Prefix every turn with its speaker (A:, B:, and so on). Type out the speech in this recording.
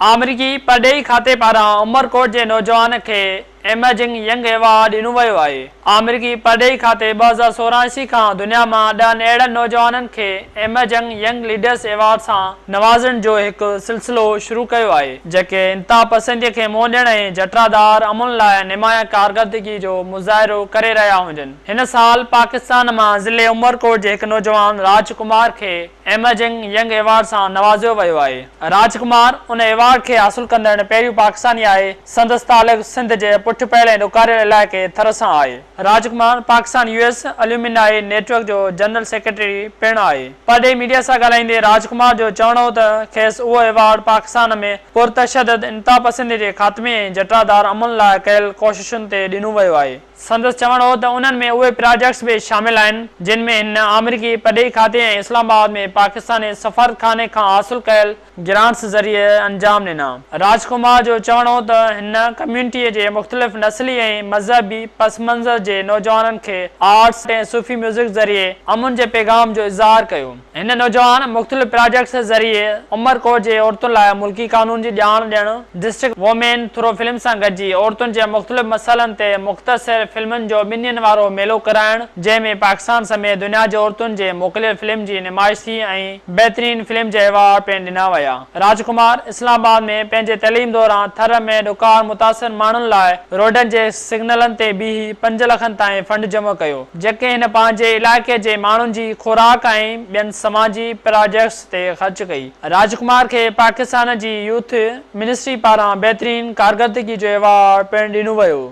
A: آمريڪي پرڏيهي کاتي پاران عمرڪوٽ جي نوجوان کي ايمرجنگ ينگ ايوارڊ ڏنو ويو آهي. آمريڪي پرڏيهي کاتي 2016 عيسوي کان دنيا مان ڏهن اهڙن نوجوانن کي ايمرجنگ ينگ ليڊرز ايوارڊ سان نوازڻ جو هڪ سلسلو شروع ڪيو آهي، جيڪي انتهاپسندي کي منهن ڏيڻ ۽ جٽادار امن لاء نمايان ڪارڪردگي جو مظاهرو ڪري رهيا هجن. هن سال پاڪستان مان ضلعي عمرڪوٽ جي هڪ نوجوان راج ڪمار کي ايمرجنگ ينگ ايوارڊ سان نوازيو ويو آهي. راج ڪمار ان ايوارڊ کي حاصل ڪندڙ پهريون پاڪستاني آهي. سندس تعلق سنڌ جي پٺ پيل ۽ ڏڪاريل علائقي ٿر سان آهي. Raj Kumar Pakistan U S alumni network جو جنرل سيڪريٽري پڻ آهي. پرڏيهي ميڊيا سان ڳالهائيندي راج ڪمار جو چوڻ هو ته کيس اهو ايوارڊ پاڪستان ۾ پرتشدد انتهاپسندي جي خاتمي ۽ جٽادار امن لاء ڪيل ڪوششن تي ڏنو ويو آهي. سندس چوڻ هو ته انهن ۾ اهي پراجيڪٽس به شامل آهن جن ۾ هن آمريڪي پرڏيهي کاتي ۽ اسلام آباد ۾ پاڪستاني سفارتخاني کان حاصل ڪيل گرانٽس ذريعي انجام ڏنا. راج ڪمار جو چوڻ هو ته هن ڪميونٽيء جي مختلف نسلي ۽ مذهبي پس منظر جي نوجوانن کي آرٽس ۽ صوفي ميوزڪ ذريعي امن جي پيغام جو اظهار ڪيو. هن نوجوان مختلف پراجيڪٽس ذريعي عمرڪوٽ جي عورتن لاء ملڪي قانون جي ڄاڻ ڏيڻ، ڊسٽرڪٽ وومين ٿرو فلم سان گڏجي عورتن جي مختلف مسئلن تي مختصر فلمن جو ٻن ڏينهن وارو ميلو ڪرائڻ، جنهن ۾ پاڪستان سميت دنيا جي عورتن جي موڪليل فلم جي نمائش ٿي ۽ بهترين فلم جا ايوارڊ پڻ ڏنا ويا. راج ڪمار اسلام آباد ۾ پنهنجي تعليم دوران ٿر ۾ ڏڪار متاثر ماڻهن لاء روڊن جي سگنلن تي بيهي پنج لکن تائين فنڊ جمع ڪيو. جيڪي هن پنهنجي علائقي جي ماڻهن جي خوراڪ ۽ ٻين سماجي پراجيڪٽس تي خرچ ڪئي. راج ڪمار کي پاڪستان جي يوٿ منسٽري پاران بهترين ڪارڪردگي جو ايوارڊ پڻ ڏنو ويو.